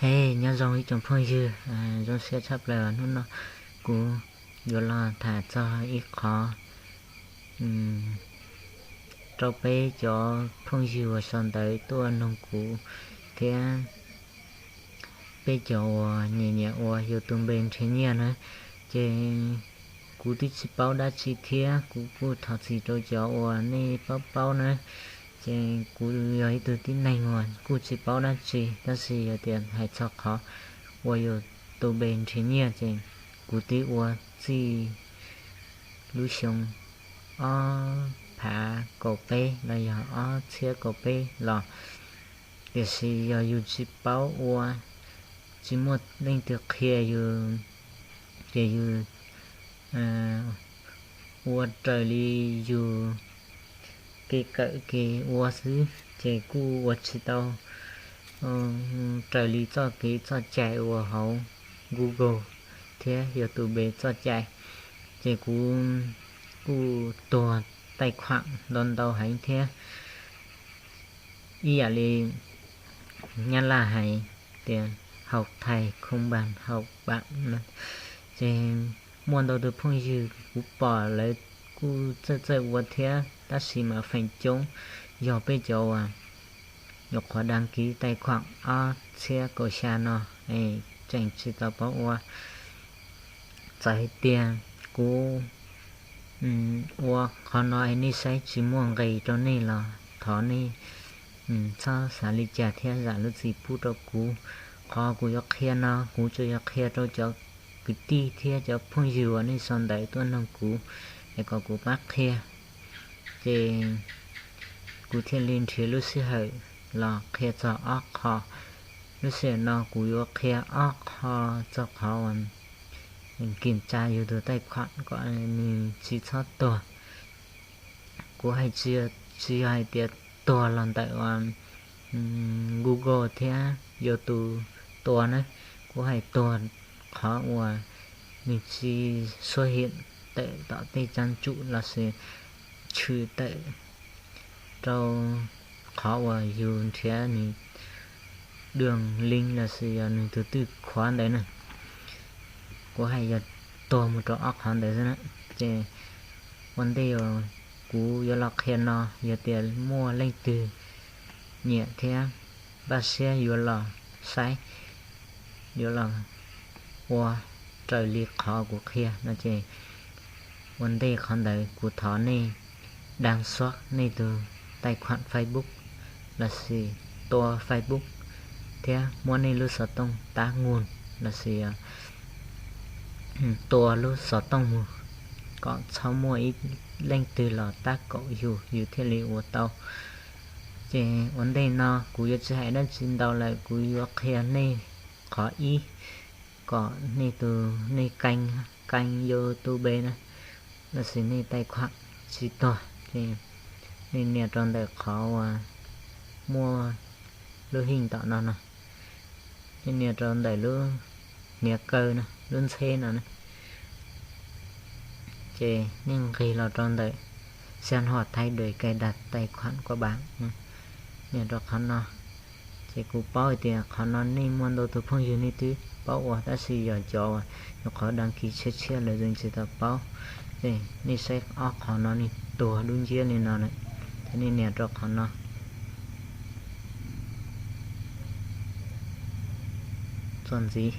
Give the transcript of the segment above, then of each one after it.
Hej, nyob zoo ib tsoom phooj ywg, zoo siab tshaj plaws hnub no kuv yuav los tham txog ib qho rau peb cov phooj ywg uas sau ntawv tuaj noog kuv thiab peb cov uas nyiam nyiam ua YouTube npe nrhiav nyiaj na, ces kuv twb tsis paub dab tsi thiab kuv kuj thov txim rau cov uas nej paub paub na. Ces kuv yog ib tug tib neeg uas kuj tsis paub dab tsi, tab sis yog tias hais txog qhov ua YouTube npe nrhiav nyiaj ces kuv twb ua txij lub xyoo ob phav kaum peb los yog ob txhiab kaum peb los, tiam sis yog yus tsis paub ua, tsis muaj leej twg qhia yus, ces yus ua raws li yus kev kawm kev ua xwb ces kuj ua tsis tau raws li txoj kev txoj cai uas hauv Google thiab YouTube npe txoj cai, ces kuv kuj tuag taij khuam ntau ntau heev thiab. Ib yam li Nyab Laj hais tias haus thais khoo npas haus npas no, ces muaj ntau tus phooj ywg kuv pom lawv kuj txawj txawj ua thiab, tab sis mas feem coob yog peb cov uas nyuam qhuav đăng ký taij khuam ob txhiab kaum xya no es tseem tsis tau paub ua. Txawm hais tias kuv ua qhov no es nej saib tsis muaj nqis rau nej los thov nej txhob xav li cas thiab zam lub txim pub rau kuv. Qhov kuv yuav qhia no kuv tsuas yuav qhia rau cov kwv tij thiab cov phooj ywg uas nej sau ntawv tuaj noog kuv es kom kuv pab qhia, ces kuv thiaj li nrhiav lub sij hawm los qhia txog ob qho. Lub sij hawm no kuv yuav qhia ob qho txog qhov uas kiểm tra yus tus taij khuam kom nws tsis txhob tuag. Kuv hais tsis yog hais tias tuag los ntawm uas Google thiab YouTube tua na, kuv hais tuag qhov uas nws tsis xuất hiện tawm tom tej trang chủ lossis tshwm tawm rau qhov uas yus nrhiav nws đường link lossis yog nws tus twj khuav ntawd na. Kuv hais yog tuag mus rau ob qhov ntawd xwb na. Ces ua ntej kuv yuav los qhia no, yog tias muaj leej twg nyiam thiab npaj siab yuav los saib, yuav los ua raws li qhov kuv qhia no ces ua ntej qhov ntawd kuv thov nej đăng xuất nej tus tài khoản Facebook lossis tua Facebook thiab muab nej lub xov tooj tab ngun lossis tua lub xov tooj mus kom txhob muaj ib leej twg los tab kaum yus, yus thiaj li ua tau. Ces ua ntej no kuv yuav tsis hais dab tsi ntau lawm, kuv yuav qhia nej qhov ib, kom nej tus nej kênh, kênh YouTube na, lossis nej tài khoản tsis tuag ces nej nias rau ntawm qhov uas muaj lub hình tom no no, nej nias rau ntawm lub hniav kaw no, lub ntxheb no na, ces nej nqis los rau ntawm xem họ thay đổi cài đặt tài khoản của bạn, nias rau qhov no. Ces kuv paub hais tias qhov no nej muaj ntau tus phooj ywg nej twb paub ua, tab sis yog cov uas nyuam qhuav đăng ký tshiab tshiab lawv yeej tsis tau paub. Ces nej saib ob qhov no nej tuag dub nciab li no lawm, ces nej nias rau qhov no. Txuas ntxiv.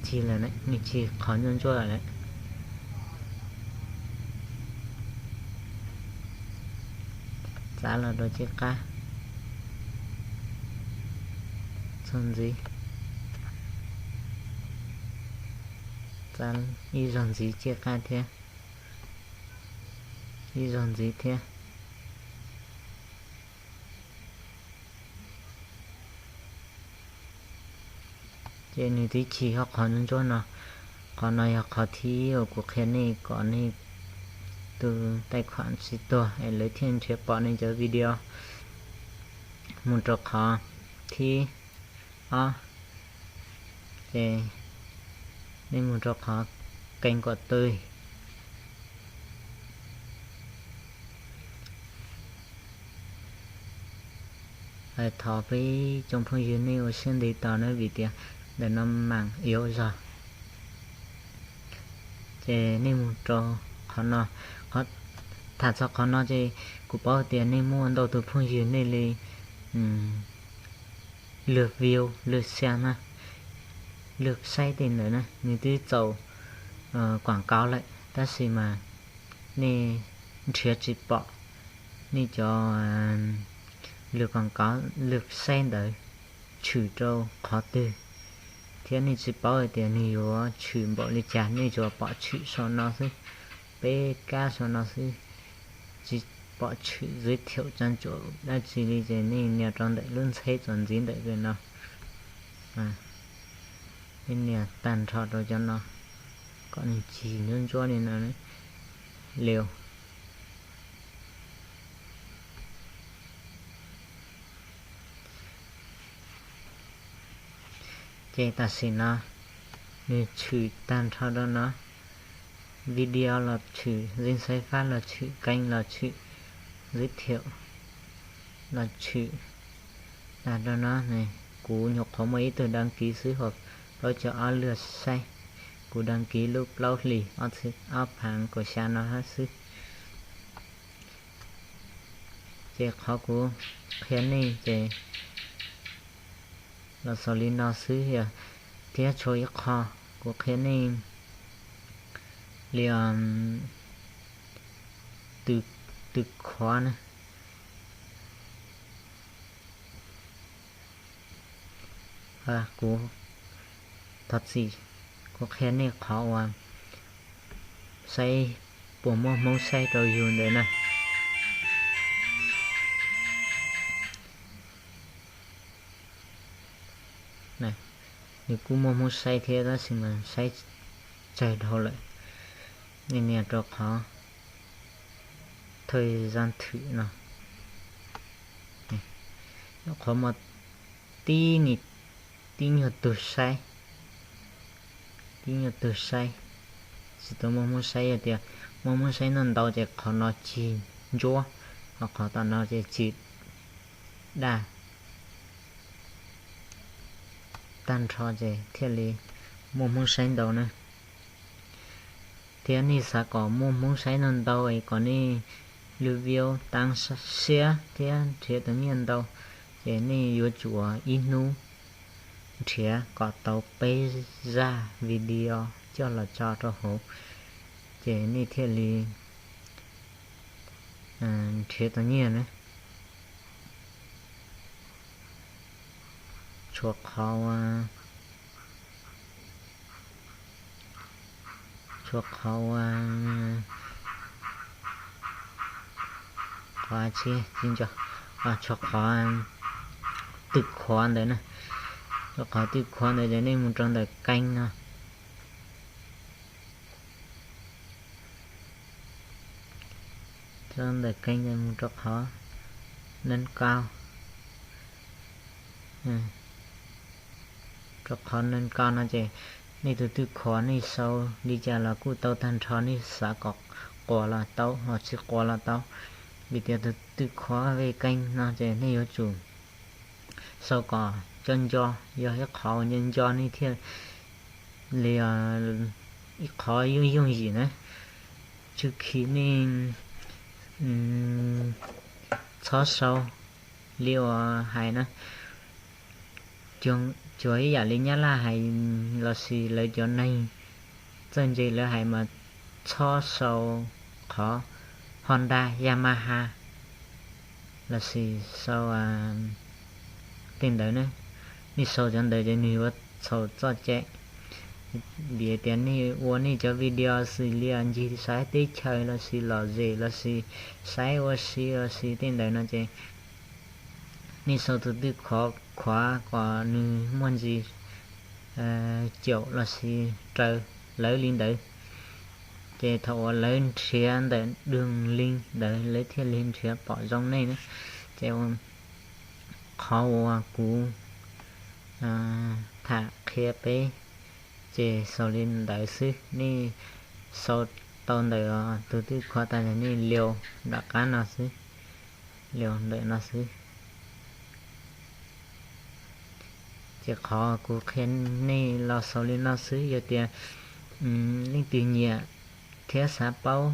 Cig lawm, nws cig qhov ntsuab ntsuab lawm. Txav los rau ceg qab. Txuas ntxiv. Txav ib zaug ntxiv ceg qab thiab. Ib zaug ntxiv thiab. Ces nws twb chim hauv qhov ntsuab ntsuab no. Qhov no yog qhov thib uas kuv qhia nej kom nej tus tài khoản tsis tuag es lawv thiaj nrhiav pom nej cov video. Mus rau qhov thib ob, ces nej mus rau qhov kênh của tôi. Thov peb tsoom phooj ywg nej ua siab ntev tos na vim tias ntawm no mam yuav zog. Ces nej mus rau qhov no, tham txog qhov no ces kuv paub tias nej muaj ntau tus phooj ywg nej li lượt view, lượt xem na, lượt xem tej ntawd na, nws twb txaus quảng cáo lawm tab sis mas nej nrhiav tsis pom nej cov lượt quảng cáo, lượt xem ntawd tshwm rau qhov twg, thiab nej tsis paub hais tias nws yuav tshwm npaum li cas, nej tsuas pom tshwm saum no xwb, peb kab saum no xwb, tsis pom tshwm giới thiệu trang chủ dab tsi li ces nej nias rau ntawm lub ntxheb txuas ntxiv ntawm no, nej nias tag nrho rau cov no kom nws cig ntsuab ntsuab li no, liu. Ces tam sim no nws tshwm tag nrho rau no, video los tshwm, danh sách phát los tshwm, kênh los tshwm, giới thiệu los tshwm tag rau no. Kuv nyuam qhuav muaj ib tug đăng ký xwb, hos plaub caug ob lượt xem, kuv đăng ký lub plaub hlis ob phav kaum xya no hab xwb. Ces qhov kuv qhia nej ces los xaus li no xwb, thiab tshuav ib qho kuv qhia nej li tw khuav na. Kuv thov txim, kuv qhia nej qhov uas saib puas muaj Hmoob saib rau yus ntawd na. Nws kuj muaj Hmoob saib thiab tab sis mas saib tsawg dhau lawm. Nej nias rau qhov thời gian thử no, qhov muaj tib, tib nyuag tug saib, tib nyuag tug saib, tsis tau muaj Hmoob saib. Yog tias muaj Hmoob saib ntau ntau ces qhov no cig ntsuab, ho qhov tom no ces cig daj tag nrho ces thiaj li muaj Hmoob saib ntau na. Thiab nej xav kom muaj Hmoob saib ntau ntau es kom nej lượt view tăng siab thiab nrhiav tau nyiaj ntau, ces nej yuav tsum ib hnub nrhiav kom tau peb zaj video coj los tso rau hauv, ces nej thiaj li nrhiav tau nyiaj na. Tshuav qhov, tshuav qhov, qhov tsis, tsis nco, tshuav qhov tw khuav ntawd na. Tshuav qhov tw khuav ntawd ces nej mus rau ntawm kênh no. Rau ntawm kênh ces mus rau qhov nâng cao, rau qhov nâng cao no ces nej tus tw khuav nej sau li cas los kuj tau tag nrho, nej xav kom quas los tau, ho tsis quas los tau. Vim tias tus tw khuav về kênh no ces nej yuav tsum sau kom cov nco, yog ib qhov uas nco nco nej thiaj li, ib qhov yooj yooj yim na. Tsw khi nej txhob sau li uas hais na, cuag ib yam li Nyab Laj hais lossis lawv cov neeg txawj ntse lawv hais mas txhob sau qhov Honda, Yamaha lossis sau tej ntawd na. Nej sau cov ntawd ces nws yuav txhaum txoj cai. Vim tias nej ua nej cov video xws li ncig saib teb chaws lossis lom zem lossis saib ua si lossis tej ntawd no ces nej sau tus tw khuav kom nws muaj ntsis caum lossis raws lawv li ntawd. Ces thaum uas lawv nrhiav ntawm đường link ntawd lawv thiaj li nrhiav pom zoo nej na. Ces qhov uas kuv tham qhia peb ces xaus li ntawd xwb. Nej sau tau ntawm tus tw khuav tas ces nej liu nram qab no xwb, liu ntawm no xwb. Ces qhov kuv qhia nej los xaus li no xwb, yog tias leej twg nyiam thiab xav paub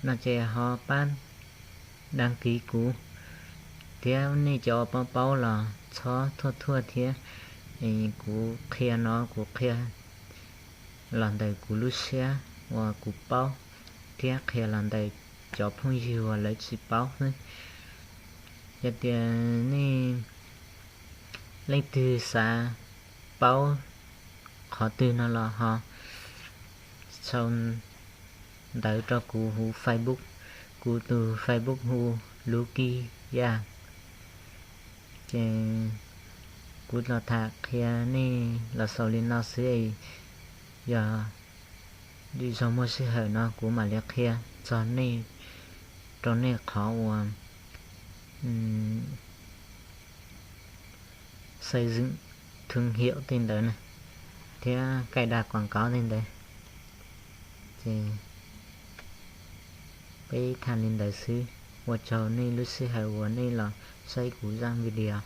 no ces ho pab đăng ký kuv, thiab nej cov paub paub los txhob thuaj thuaj thiab. Kuv qhia no kuv qhia los ntawm kuv lub siab uas kuv paub, thiab qhia los ntawm cov phooj ywg uas lawv tsis paub xwb. Yog tias nej leej twg xav paub qhov twg no los ho sau ntawv rau kuv hauv Facebook. Kuv tus Facebook hu Luki Yaj. Ces kuv los tham qhia nej los xaus li no xwb, yog lwm zaug muaj sij hawm no kuv mam li qhia txog nej, rau nej qhov uas xây dựng thương hiệu tej ntawd na, thiab cài đặt quảng cáo tej ntawd. Ces peb tham li ntawd xwb, ua tsaug nej lub sij hawm uas nej los saib kuv zaj video.